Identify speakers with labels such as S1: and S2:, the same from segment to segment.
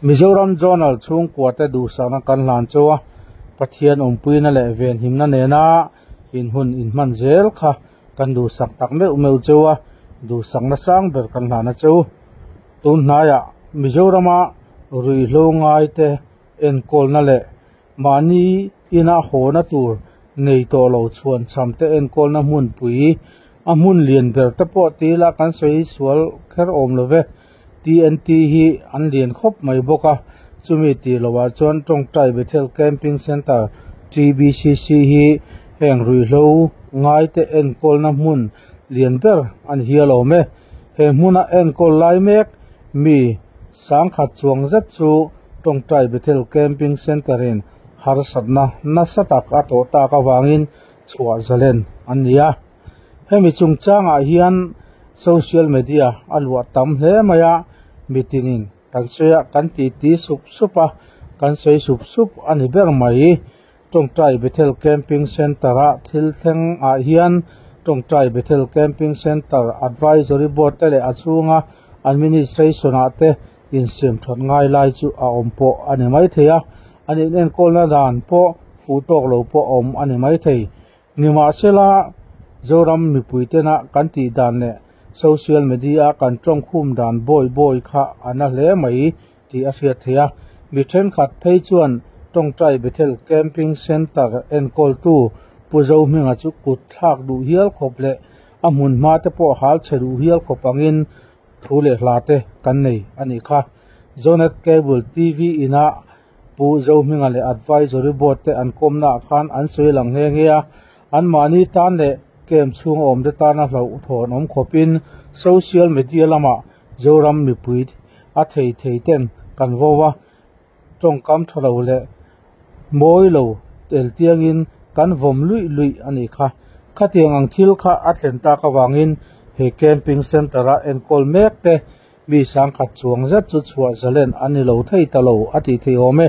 S1: Mizoram Journal chhungkuate duhsakna kan hlan chu a, Pathian awmpuina leh venhimna nena in hun in hman zel kha kan duhsak tak meuh meuh chu a, duhsakna sang ber kan hlan a chu. Tun hnaiah Mizorama ruihhlo ngaite enkawlna leh mahni ina hawna tur nei tawh lo chhuan cham te enkawlna hmunpui a hmun lian ber te pawh ti ila kan sawi sual kher awm lo ve. TNT hi an lian khawp mai bawk a, chumi tih lohah chuan Tawngtai Bethel Camping Centre, TBCC, hi heng ruihhlo ngaite enkawlna hmun lian ber a ni hial awm e. He hmuna enkawl lai mek mi sangkhat chuang zet chu Tawngtai Bethel Camping Centre-in harsatna nasa tak a tawh tak avangin chhuah zalen an ni a. Hemi chungchangah hian social media a luah tam hle mai a, mitinin kan sawi a, kan titi sup sup a, kan sawi sup sup a ni ber mai. Tawngtai Bethel Camping Centre-a thil thleng ah hian Tawngtai Bethel Camping Centre Advisory Board te leh a chhunga Administration-ah te insiam that ngai lai chu a awm pawh a ni maithei a, an inenkawlna dan pawh fuh tawk lo pawh a awm a ni maithei. Nimahsela, Zoram mipui tena kan tih dan leh social media a kan tawngkhum dan bawi bawi kha a na hle mai tih a hriat theih a. Mi thenkhat phei chuan Tawngtai Bethel Camping Centre enkawltu Pu Zohminga chu kut thlak duh hial khawp leh a hmun hma te pawh hal chhe duh hial khawp angin thu leh hla te kan nei a nih kha. Zonet Cable TV inah Pu Zohminga leh Advisory Board te an kawmnaah khan an sawi lang nghe nghe a, anmahni tan leh camp chhunga awmte tana hlauhthawn awm khawpin social media lamah Zoram mipui a thei thei ten kan vo a, tawngkam tha lo leh mawi lo tel tiangin kan vawm luih luih a nih kha. Khatiang ang thil kha a thlen tak avangin he camping centre-a enkawl mek te Mi sangkhat chuang zet chu chhuah zalen a ni lo thei ta lo a tih theih awm e.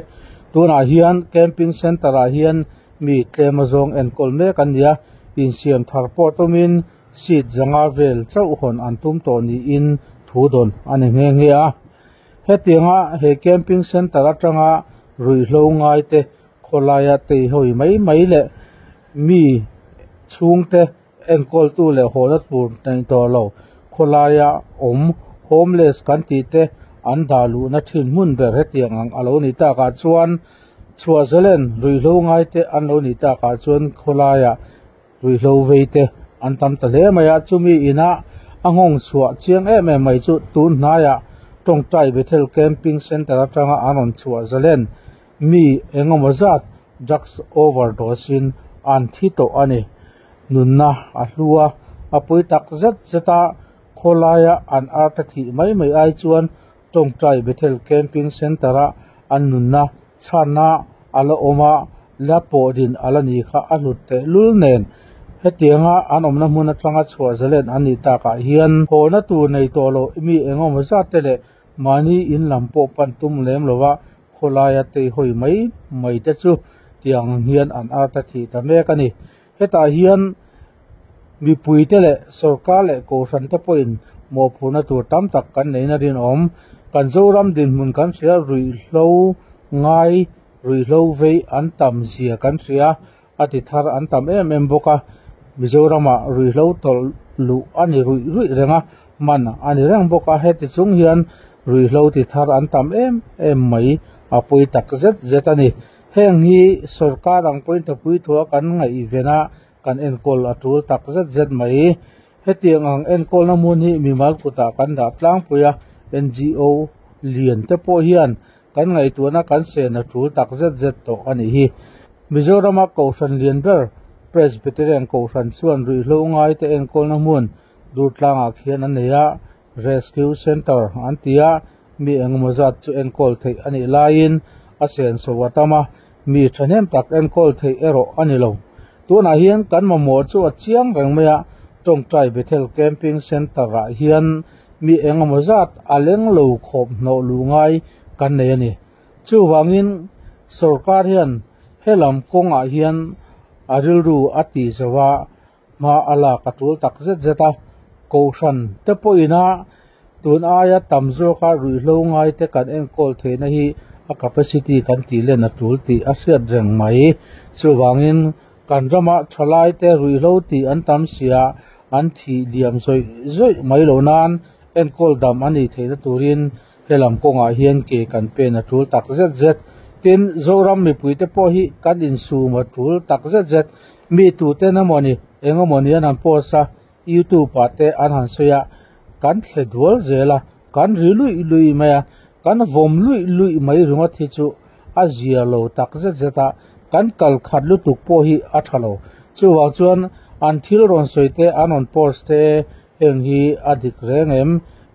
S1: Tunah hian camping centre ah hian mi tlem azawng enkawl mek an ni a, insiam thar pawh tumin seat zanga vel chauh hawn an tum tawh niin thu dawn a ni nghe nghe a. Hetianga he camping centre atanga ruihhlo ngaite khawlaia teihawi mai mai leh mi chhungte Enkawltu leh hawla tur neih tawh lo khawlaia awm homeless kan tih te an dah luhna thin hmun ber hetiang ang a lo nih takah chuan chhuah zalen ruihhlo ngai te an lo nih takah chuan khawlaia ruihhlo vei te an tam ta hle mai a chumi inah a nghawng chhuah chiang em em mai chu tun hnaiah tawngtai Bethel Camping Centre atanga an rawn chhuah zalen mi engemaw zat drugs overdose in an thi tawh a ni. Nunna a hlu a, a pui tak zet zet a, khawlaia an art a thih mai mai ai chuan Tawngtai Bethel Camping Centre a an nunna chhanna a la awm a, la pawh din a la ni kha a hlut teh lul nen. Hetianga an awmna hmun atanga chhuah zalen an nih takah hian hawna tur nei tawh loh mi engemaw zat te leh mahni in lam pawh pan tum lem lova khawlaia teihawi mai mai te chu tiang hian an art a thih ta mek a ni. Hetah hian mipuite leh sorkar leh kohhran te pawhin mawhphurhna tur tam tak kan neihna rinawm. Kan Zoram dinhmun kan hria ruihhlo ngai ruihhlo vei an tam zia kan hria a ti thar an tam em em bawk a. Mizoramah ruihhlo tawlh luh a ni ruih ruih reng a, man a ni reng bawk a. Heti chung hian ruihhlo ti thar an tam em em mai a pawi tak zet zet a ni. Heng hi sorkar ang pawhin thapui thua kan ngaihven a, kan enkawl a tul tak zet zet mai. Hetiang ang enkawlna hmun hi mimal kutah kan dah tlangpui a, NGO lian te pawh hian kan ngaihtuahna kan sen a tul tak zet zet tawh a nih hi. Mizorama Kohhran lian ber Presbyterian Kohhran chuan ruihhlo ngaite enkawlna hmun Durtlangah khian a nei a, Rescue Centre an ti a, mi engemaw zat chu enkawl theih a nih laiin a senso a tam a, mi thahnem tak enkawl theih erawh a ni lo. Tunah hian kan mamawh chu a chiang reng mai a, Tawngtai Bethel Camping Centre-ah hian mi engemaw zat a leng lo khawp hnawh luh ngai kan nei a ni. Chuvangin sorkar hian helam kawngah hian a rilru a ti zo a, hma a lak a tul tak zet zet a, Kohhran te pawhin a Tun aia tam zawka ruihhlo ngaite kan enkawl theihna hi a capacity kan tih len a tul tih a hriat reng mai. Chuvangin kan rama thalaite ruihhlo tih an tam sia an thih liam zawih zawih mai loh nan enkawl dam a nih theihna turin helam kawngah hian ke kan pen a tul tak zet zet. Tin, Zoram mipuite pawh hi kan insum a tul tak zet zet. Mi tuten emawni eng emawni an han post a, YouTube ah te an han sawi a, kan thle dual zel a, kan ri luih luih mai a, kan vawm luih luih mai ringawt hi chu a zia lo tak zet zet a, kan kal khat lutuk pawh hi a tha lo. Chuvang chuan an thil rawn sawi te, an rawn post te heng hi a dik reng em?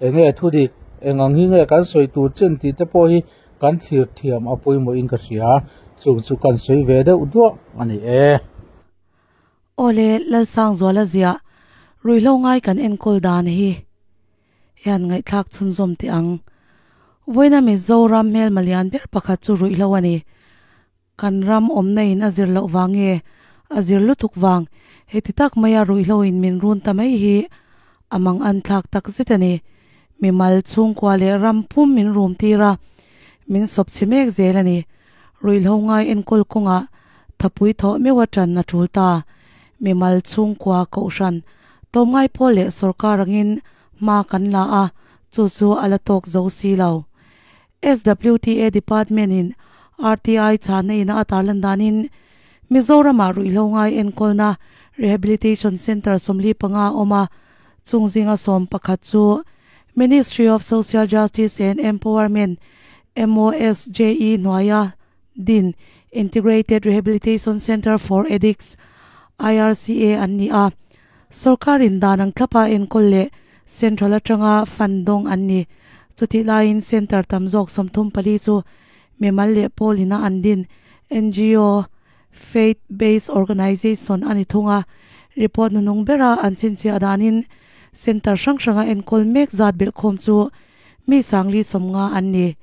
S1: Enge thudik? Eng ang hi nge kan sawi tur chin tih te pawh hi kan thlir thiam a pawimawhin ka hria. Chung chu kan sawi ve deuh duah a ni e.
S2: Awle, Lalsangzuala ziah ruihhlo ngai kan enkawl dan hi hian ngaihthlak chhunzawm teh ang. Vawiina Mizoram hmelma lian ber pakhat chu ruihhlo a ni. Kan ram awmna in a zir loh vang nge a zir lutuk vang heti tak maia ruihhlo in min run ta mai hi a mang an thlak tak zet a ni. Mimal chhungkua leh ram pum min rum tir a, min sawp chhe mek zel a ni. Ruihhlo ngai enkawl kawngah thapui thawh meuh a tan a tul ta. Mimal chhungkua kohhran tlawmngai pawl leh sorkar angin hma kan la a, chu chu a la tawk zo si lo. SWTA Department in RTI chhahna ina a tarlan danin Mizoramah ruihhlo ngai enkawlna Rehabilitation Centre 45 a awm a, chung zinga 11 chu Ministry of Social Justice and Empowerment, MOSJE, hnuaia din Integrated Rehabilitation Centre for Addicts, IRCA, an ni a. Sorkarin dan ang thlapa enkawl leh Central atanga fund dawng an ni. Chutih laiin Centre tam zawk 34 chu mimal leh pawl ina an din NGO, Faith Based Organization, a ni thung a. Report hnunung bera an chhinchhiah danin Centre hrang hranga enkawl mek zat belhkhawm chu mi 450 an ni.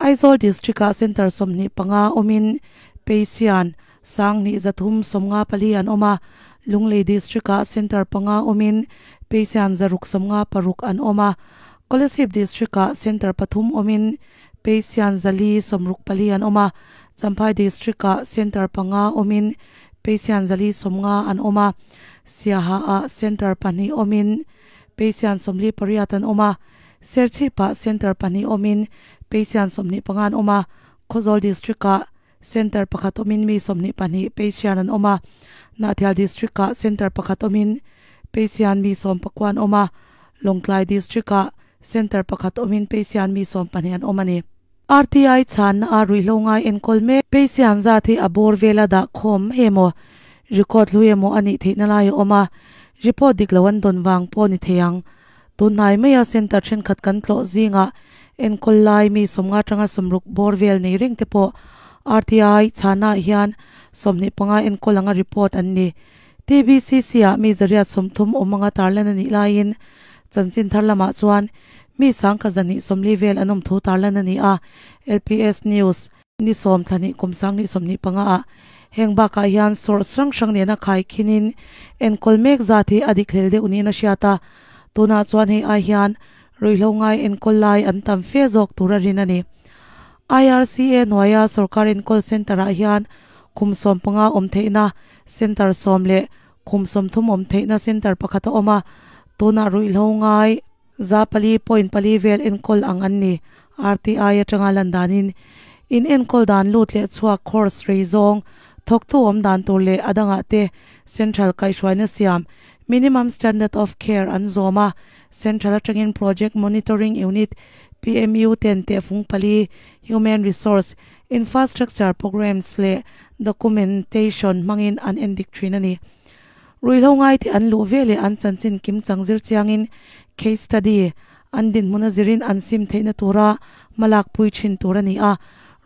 S2: Aizawl District-ah Centre 25 awmin Peisian 2354 an awm a, Lunglei District-ah Centre panga awmin Peisian 656 an awm a, Kolasib District-ah Centre pathum awmin Peisian 464 an awm a, Champhai District-ah Centre panga awmin Peisian 450 an awm a, Siaha-ah Centre pahnih awmin Peisian 48 an awm a, Serchhipah Centre pahnih awmin Peisian 25 an awm a, Khawzawl District-ah Centre pakhat awmin mi 22 Peisian an awm a, Hnahthial District-ah Centre pakhat awmin Peisian mi 19 an awm a, Lawngtlai District-ah Centre pakhat awmin Peisian mi 12 an awm a ni. RTI chhanna a ruihhlo ngai enkawl mek Peisian zat hi a bawr vela dah khawm mai emaw, record hlui emaw a nih theihna lai a awm a, report dik lo an dawn vang pawh ni thei ang. Tunhnai maia centre thenkhat kan tlawh zingah enkawl lai mi 50 atanga 60 bawr vel nei reng te pawh RTI chhana hian 25 enkawl anga report an ni. TBCC ah mi 130 awm anga tarlan a nih laiin chanchin thar lamah chuan mi 1240 vel an awm thu tarlan a ni a, LPS News. Ni 10 thla hnih kum 2025 ah heng bakah hian source hrang hrang nena khaikhinin enkawl mek zat hi a dik hlel deuh niin a hriat a, tunah chuan hei ai hian ruihhlo ngai enkawl lai an tam fe zawk tur a rin a ni. IRCA hnuaia sorkar enkawl centre ah hian khum 15 awm theihna centre 10 leh khum 30 awm theihna centre pakhat a awm a, tunah ruihhlo ngai 400.4 vel enkawl ang an ni. RTI atanga lan danin in enkawl dan lut leh chhuak course rei zawng thawktu awm dan tur leh a dangah te Central kaihhruaina siam Minimum Standard of Care an zawm a, Central atangin Project Monitoring Unit, PMU, ten tehfung pali Human Resource, Infrastructure Programmes leh Documentation hmangin an endik thin a ni. Ruihhlo ngaite an luh ve leh an chanchin kimchang zir chiangin case study an dinhmun a zirin an sim theihna tura hmalakpui thin tur a ni a.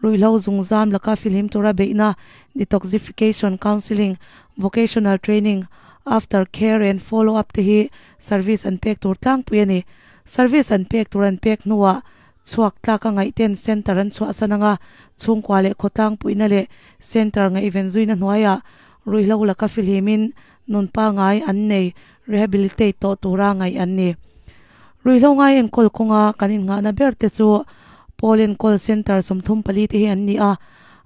S2: Ruihhlo zungzam laka filhim tura beihna detoxification counselling, vocational training, after care and follow up te hi service an pek tur tlangpui a ni. Service an pek tur an pek hnuah chhuak tlak a ngaihten centre an chhuahsan anga chhungkua leh khawtlangpuina leh centre ngaihven zuina hnuaiah ruihhlo laka filhimin nun pangai an nei rehabilitate tawh tura ngaih an ni. Ruihhlo ngai enkawl kawnga kan innghahna ber te chu Pawl enkawl Centre 34 te hi an ni a,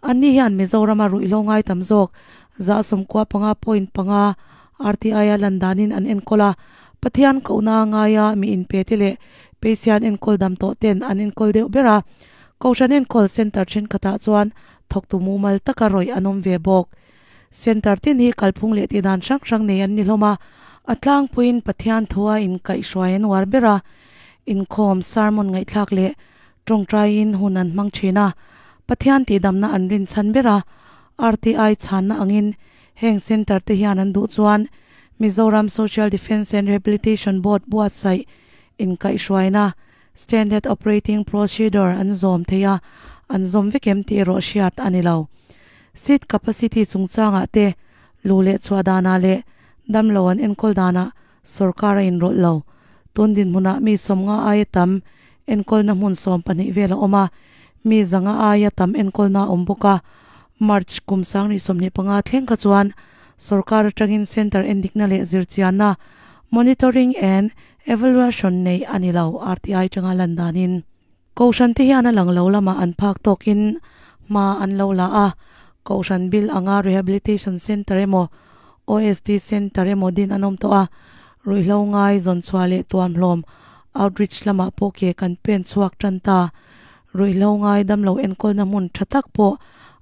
S2: anni hian Mizorama ruihhlo ngai tam zawk 95.5 RTI a lan danin an enkawl a, Pathian kohna ngaia mi inpe te leh Peisian enkawl dam tawh ten an enkawl deuh ber a, Kohhran enkawl Centre thenkhatah chuan thawktu mumal taka rawih an awm ve bawk. Centre tin hi kalphung leh tihdan hrang hrang nei an ni hlawm a, a tlangpuiin Pathian thua inkaihhruai an uar ber a, inkhawm, sermon ngaihthlak leh tawngtaiin hun an hmang thin a, Pathian tihdamna an rinchhan ber a, RTI chhanna angin heng centre te hian an duh chuan Mizoram Social Defence and Rehabilitation Board buatsaih inkaihhruaina Standard Operating Procedure an zawm thei a, an zawm vek em tih erawh hriat a ni lo. Seat capacity chungchangah te, lu leh chhuah danah leh damlo an enkawl danah sorkar a inrawlh lo. Tun dinhmunah mi 50 aia tam enkawlna hmun 12 vel a awm a, mi 500 aia tam enkawlna a awm bawk a. March kum 2025 thleng kha chuan sorkar atangin centre endikna leh zirchianna, monitoring and evaluation, nei a ni lo, RTI tanga lan danin. Kohhran te hian a lang lo lamah an phak tawkin hma an lo la a, Kohhran bil anga Rehabilitation Centre emaw OSD Centre emaw din an awm tawh a, ruihhlo ngai zawn chhuah leh tuamhlawm outreach lamah pawh ke kan pen chhuak tan ta. Ruihhlo ngai damlo enkawlna hmun tha tak pawh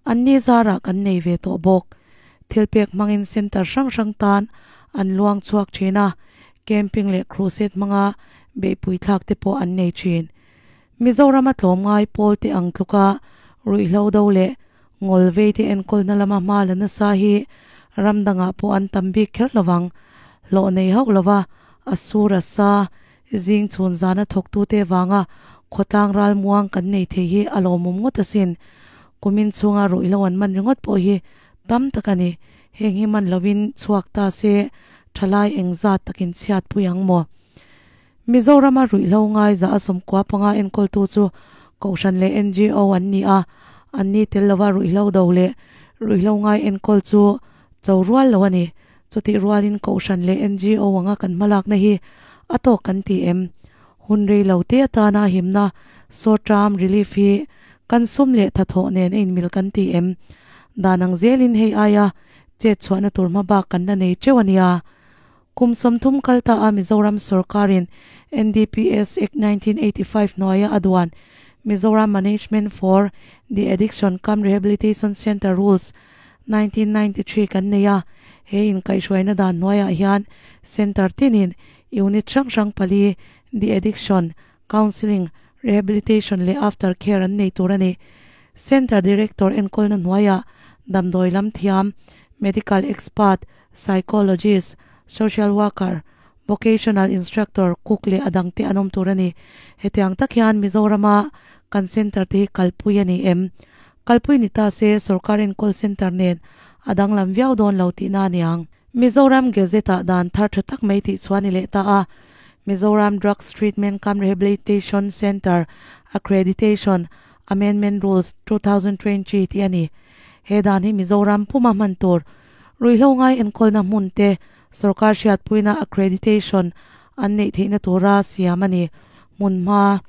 S2: an ni zarah kan nei ve tawh bawk. Thilpek hmangin centre hrang hrang tan an luang chhuak thin a, camping leh crusade hmanga beihpui thlak te pawh an nei thin. Mizorama tlawmngai pawl te ang tluka ruihhlo do leh ngawl vei te enkawlna lama hma la nasa hi ram dangah pawh an tam bik kher lovang. Hlawh nei hauh lova a sur a sa zing chhun zana thawktute vanga khawtlang ral muang kan nei thei hi a lawmawm ngawt asin. Kumin chhunga ruihhlo an man ringawt pawh hi tam tak a ni. Heng hi man lovin chhuak ta se thalai engzat takin chhiatpui ang maw? Mizorama ruihhlo ngai 95 enkawltu chu Kohhran leh NGO an ni a, an ni tel lova ruihhlo do leh ruihhlo ngai enkawl chu cho rual lo a ni. Chutih rualin Kohhran leh NGO anga kan hmalakna hi a tawk kan ti em? Hun rei lo te atana himna short term relief hi kan sum leh thathawh nen a inmil kan ti em? Dan ang zelin hei aia chet chhuahna tur hma bak kan la nei teuh a nia. Kum 30 kal ta a Mizoram sorkarin NDPS Act 1985 hnuaia a duan Mizoram Management for the Addiction cum Rehabilitation Centre Rules 1993 kan nei a, he inkaihhruaina dan hnuaiah hian centre tinin unit hrang hrang pali de-addiction, counselling, rehabilitation leh after care an nei tur a ni. Centre Director enkawlna hnuaiah damdawi lam thiam, medical expert, psychologist, social worker, vocational instructor, cook leh a dangte an awm tur a ni. Hetiang tak hian Mizorama kan centre te hi kalpui a ni em? Kalpui ni ta se sorkar enkawl centre nen a danglam viau dawn lo tihna a ni ang. Mizoram Gazette-ah dan thar tha tak mai tih chuan i leh ta a, Mizoram Drugs Treatment cum Rehabilitation Centre Accreditation Amendment Rules 2020 tih a ni. He dan hi Mizoram puma hman tur ruihhlo ngai enkawlna hmun te sorkar hriatpuina accreditation an neih theihna tura siam a ni. Hmun hma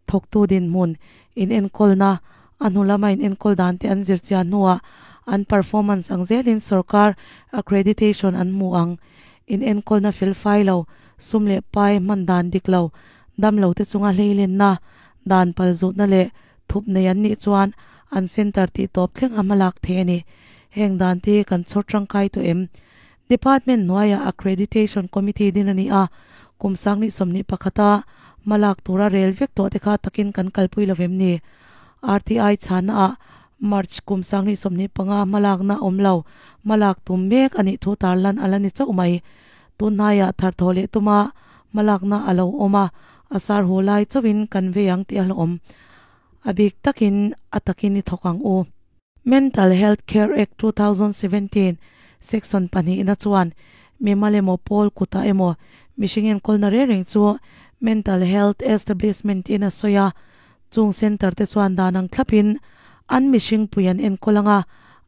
S2: thawktu dinhmun in enkawlna a hnu lama in enkawl dan te an zir chian hnuah an performance ang zelin sorkar accreditation an hmu ang. In enkawlna fel fai lo, sum leh pai hman dan dik lo, dam lo te chunga hleilenna, dan pal zutna leh thup nei an nih chuan an centre tih tawp thleng a hmalak thei a ni. Heng dan te hi kan chhawr tangkai tawh em? Department hnuaiah Accreditation Committee din a ni a, kum 2021-a hmalak tura rel vek tawh te kha takin kan kalpui lo vem ni? RTI chhana-ah March kum 2025 hmalakna awm lo, hmalak tum mek a nih thu tarlan a la ni chauh mai. Tunhnaiah thar thaw leh tuma hmalakna a lo awm a, a sar hu lai chauhin kan vei ang tih a hlawhawm. A bik takin a takin i thawk ang u. Mental Health Care Act 2017 Section pahnihna chuan mimal emaw pawl kutah emaw mihring enkawlna reng reng chu Mental Health Establishment in a sawi a, chung centre te chuan dan ang thlapin an mihring pui an enkawl anga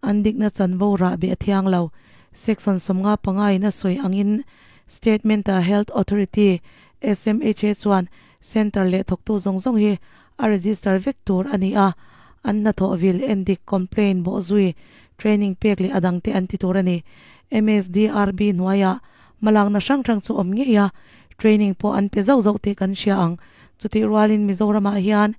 S2: an dikna chanvo rahbeh a thiang lo. Section 55 in a sawi angin State Mental Health Authority, SMHA, chuan. Centre leh thawktu zawng zawng hi a register vek tur a ni a, an hnathawh vil endik, complaint bawhzui, training pek leh a dangte an ti tur a ni. MSDRB hnuaiah hmalakna hrang hrang chu awm ngei a, training pawh an pe zauh zauh tih kan hria ang. Chutih rualin Mizoramah hian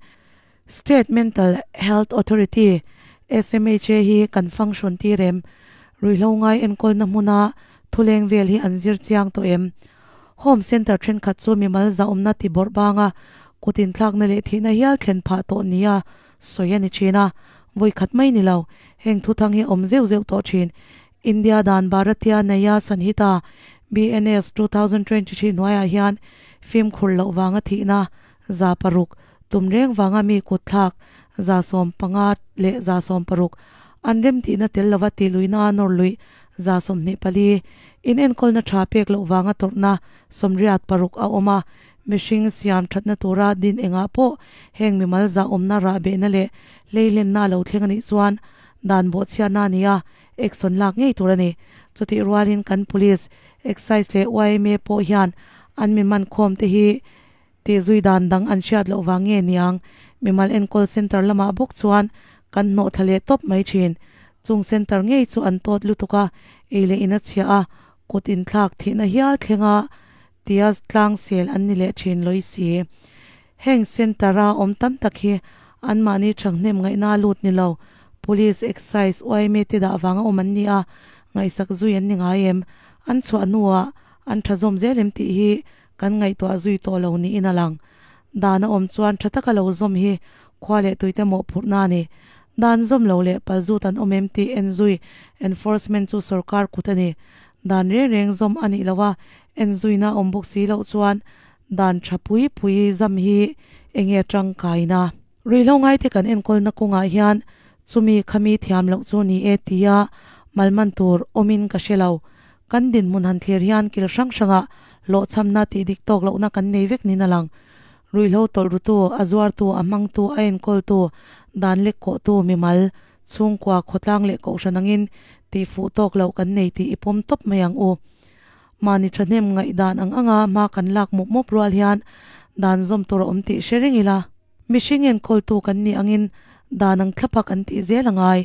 S2: State Mental Health Authority, SMHA, hi kan function tir em? Ruihhlo ngai enkawlna hmuna thuleng vel hi an zir chiang tawh em? Home Centre thenkhat chu mimal zahawmna ti bawrh banga kut inthlakna leh thihna hial thlen phah tawh nia sawi a ni thin a, vawi khat mai ni lo, heng thuthang hi awm zeuh zeuh tawh thin. India dan Bharatiya Nyaya Sanhita, BNS, 2023 hnuaiah hian fimkhur loh vanga thihna 600, tum reng vanga mi kutthlak 15 leh 16, an remtihna tel lova tihluihna a nawr luih 24, inenkawlna tha pek loh vanga tawrhna 86 a awm a, mihring siam thatna tura din engah pawh heng mimal zahawmna rahbehna leh hleihlenna a lo thleng a nih chuan dan bawhchhiatna a ni a, action lak ngei tur a ni. Chutih rualin kan Police, Excise leh yma pawh hian an mi mankhawm te hi Tih zui dan dang an hriat loh vang nge niang, mimal enkawl centre lamah bawk chuan kan hnawh thla leh tawp mai thin. Chung centre ngei chu an tawt lutuk a, ei leh in a chhia a, kut inthlak thihna hial thleng a tia tlang sel an ni leh thin lawi si. Heng centre a awm tam tak hi anmahni ṭhanghnem ngaihna lut ni lo, Police, Excise, yma te dah vanga awm an ni a, ngaihsak zui an ni ngai em? An chhuah hnuah an ṭha zawm zel em tih hi Kan ngaihtuah zui tawh lo niin a lang. Dan a awm chuan tha taka lo zawm hi khua leh tuite mawhphurhna a ni. Dan zawm lo leh palzut an awm em tih en zui enforcement chu sorkar kut a ni. Dan reng reng zawm a nih loh a, en zuina awm bawk si loh chuan dan tha pui pui zam hi enge tangkaina. Ruihhlo ngaite kan enkawlna kawngah hian chumi khami thiam loh chu ni e tia malman tur awmin ka hre lo. Kan dinhmun han thlir hian kil hrang hrangah hlawhchhamna tih dik tawk lohna kan nei vek niin a lang. Ruihhlo tawlh rutu, a zuartu, a hmangtu, a enkawltu, dan lek kawhtu, mimal, chhungkua, khawtlang leh kohhran angin tih fuh tawk loh kan nei tih i pawm tawp mai ang u. Mahni thahnem ngaihdan ang anga hma kan lak mup mup rual hian dan zawm tur a awm tih hre reng ila. Mihring enkawltu kan nih angin dan ang thlapa kan tih zel a ngai.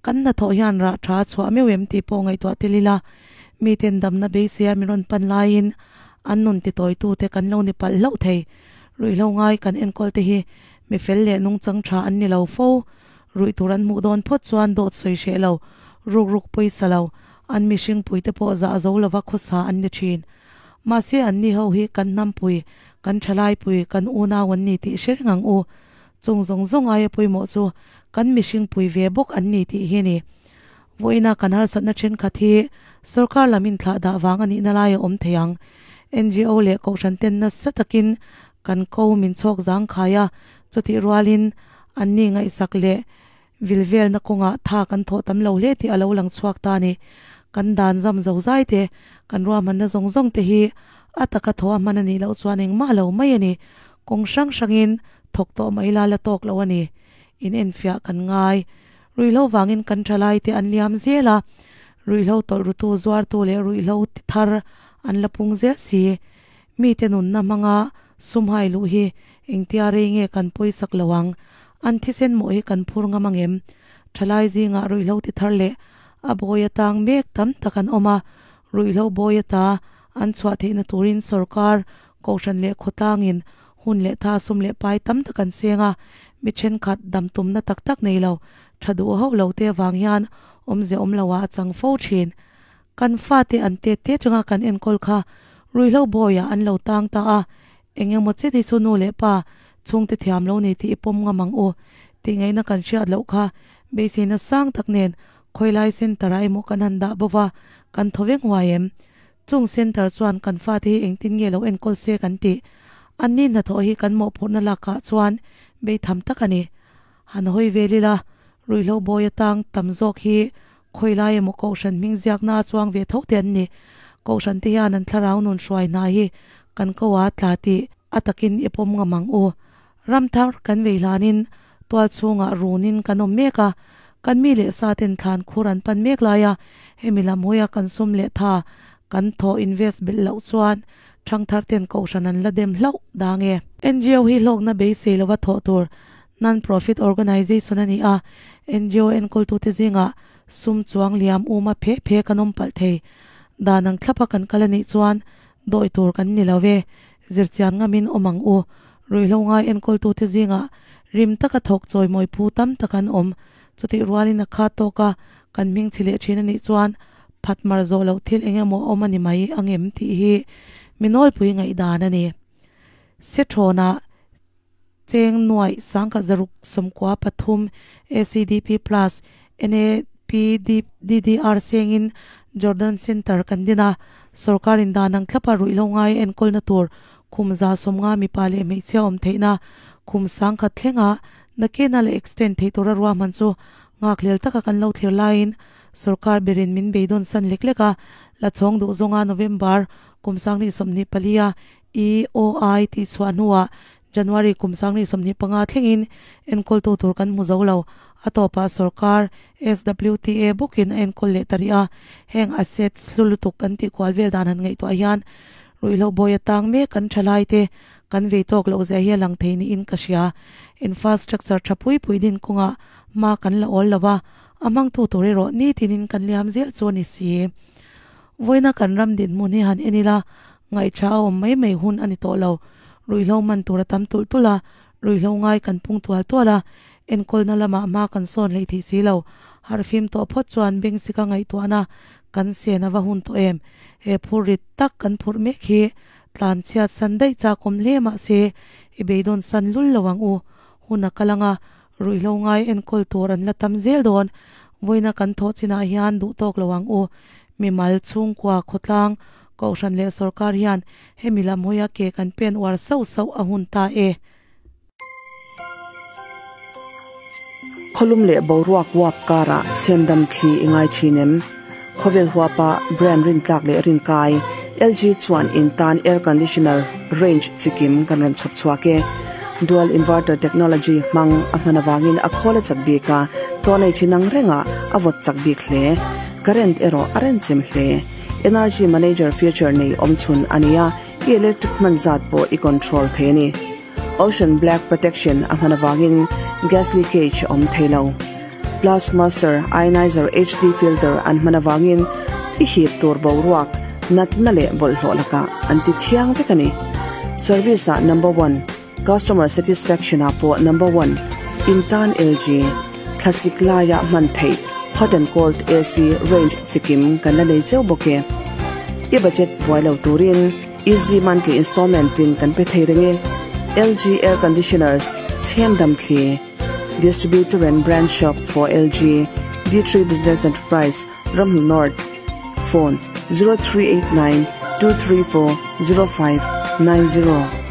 S2: Kan hnathawh hian rah tha a chhuah meuh em tih pawh ngaihtuah tel ila, miten damna beiseia min rawn pan laiin an nun titawitute kan lo ni palh hlauh thei. Ruihhlo ngai kan enkawl te hi mi fel leh nungchang tha an ni lo fo. Ruih tur an hmuh dawn phawt chuan dawt sawi hreh lo, ruk ruk pawisa lo, an mihring puite pawh zah zo lova khawsa an ni thin. Mahse anni ho hi kan hnampui, kan thalaipui, kan unau an ni tih hre reng ang u. Chung zawng zawng aia pawimawh chu kan mihring pui ve bawk an ni tih hi a ni. Vawiina kan harsatna thenkhat hi sorkar lam inthlah dah vang a nihna lai a awm thei ang. NGO leh kohhran ten nasa takin kan ko min chhawk zangkhai a, chutih rualin anni ngaihsak leh vilvelna kawngah tha kan thawh tam lo hle tih a lo lang chhuak ta a ni. Kan dan zam zo zai te, kan ruahmanna zawng zawng te hi a taka thaw a hman a nih loh chuan engmah lo mai a ni. Kawng hrang hrangin thawk tawh mai la la tawk lo a ni. In enfiah kan ngai. Ruihhlo vangin kan thalai te an liam zel a, ruihhlo tawlh rutu zuartu leh ruihhlo ti thar an la pung zel si. Mite nunna hmanga sumhai luh hi engtia rei nge kan pawisak lo ang? An thisen mawh hi kan phur ngam angem? Thalai zingah ruihhlo ti thar leh a bawi atang mek tam tak an awm a, ruihhlo bawi ata an chhuah theihna turin sorkar Kohhran leh khawtlangin hun leh tha sum leh pai tam tak an seng a, mi thenkhat dam tumna tak tak nei lo, tha duh hauh lo te avang hian awmze awm lo ah a chang fo thin. Kan fate an tet te atanga kan enkawl kha ruihhlo bawiah an lo tang ta a, eng emaw chen hi chu nu leh pa chhungte thiam lo ni tih i pawm ngam ang u tih ngaihna kan hriat loh kha beiseina sang tak nen khawilai centre ah emaw kan han dah bova kan thaw veng huai em? Chung centre chuan kan fate hi engtin nge lo enkawl se kan tih? Anni hnathawh hi kan mawhphurhna lakah chuan beitham tak a ni. Han hawi vel ila, ruihhlo bawi atang tam zawk hi khawilai emaw kohhran hming ziakna a chuang ve tho te an ni. Kohhran te hian an thlarau nun hruai hna hi kan ko a tla tih a takin i pawm ngam ang u. Ram thar kan vei hlanin tual chhungah runin kan awm mek a, kan mi leh sa ten thlan khur an pan mek lai a, hemi lam hawia kan sum leh tha kan thaw invest belh loh chuan Thangthar ten kohhran an la dem hlauh dang e. NGO hi hlawkna beisei lova thawh tur Non-Profit Organization a ni a, NGO enkawltute zingah sum chuang liam uma phe phe kan awm palh thei. Dan ang thlapa kan kal a nih chuan dawi tur kan ni lo e, zirchian ngamin awm ang u. Ruihhlo ngai enkawltute zingah rim taka thawk chawimawi phu tam tak an awm. Chutih rualin a khat tawk a, kan hming chhi leh thin a nih chuan phat mar zawh loh thil eng emaw awm a ni mai ang em tih hi mi nawlpui ngaihdan a ni. Sethrawnah Cheng nuaih sangkhat zaruk 93 ACDP plus NAPDDR sengin Jordan Centre kan din a, sorkarin dan ang thlapa ruihhlo ngai enkawlna tur khum 150 mipa leh hmeichhia awm theihna khum 1000 thlenga nakena leh extend theih tura ruahman chu nghakhlel taka kan lo thlir laiin sorkar berin min beidawn san lek lek a, la chhawng duh zawnga November kum 2024 a EOI tih chhuah hnuah January kum 2025 thlengin enkawltu tur kan hmu zo lo. A tawpah sorkar SWTA bawkin a enkawl leh ta rih a, heng assets hlu lutuk kan tih kual vel dan han ngaihtuah hian ruihhlo bawi atang mek kan tha lai te kan vei tawk loh zia hi a lang thei niin ka hria. Infrastructure tha pui pui din kawngah hma kan la awl lo a, a hmangtu tur erawh nitinin kan liam zel chu a ni si. Vawiina kan ram dinhmun hi han en ila, Ngaihṭha a awm mai mai hun a ni tawh lo. Ruihhlo man tur a tam tulh tulh a, ruihhlo ngai kan pung tual tual a, enkawlna lamah hma kan sawn hlei thei si lo. Harhfim tawh phawt chuan bengchika ngaihtuahna kan sen a va hun tawh em? He phur rit tak kan phurh mek hi tlan chhiat san daih chak awm hle mah se i beidawn san lul lo ang u. Hun a kal ang a, ruihhlo ngai enkawl tur an la tam zel dawn. Vawiina kan thawh chinah hian duh tawk lo ang u. Mimal, chhungkua, khawtlang, Kohhran leh sorkar hian hemi lam hawia ke kan pen uar sauh sauh a hun ta e.
S3: Khawlum leh boruak uap karah chhemdam thli i ngai thin em? Khawvel huapa brand rintlak leh rinkai LG chuan in tan air conditioner range chikim kan rawn chhawp chhuak e. Dual inverter technology hmang a hman avangin a khawl a chak bik a, tawlei thin ang rengah a vawt chak bik hle. Current erawh a renchem hle. Energy Manager feature nei awm chhun a ni a, i electric hman zat pawh i control thei a ni. Ocean Black Protection a hman avangin gas leakage a awm thei lo. Plus Master Ionizer HD filter an hman avangin i hip tur boruak, natna leh bawlhhlawh lakah an ti thiang vek a ni. Service ah number one, Customer satisfaction ah pawh number one, in tan LG, thlasik laia hman theih hot and cold AC range chikim kan la nei cheu bawk e. I budget buai lo turin easy monthly installment in kan pe thei reng e. LG air conditioners chhem dam thli, Distributor and branch shop for LG, D3 Business Enterprise, Ramhnu North, Phone, 0389 234 0590.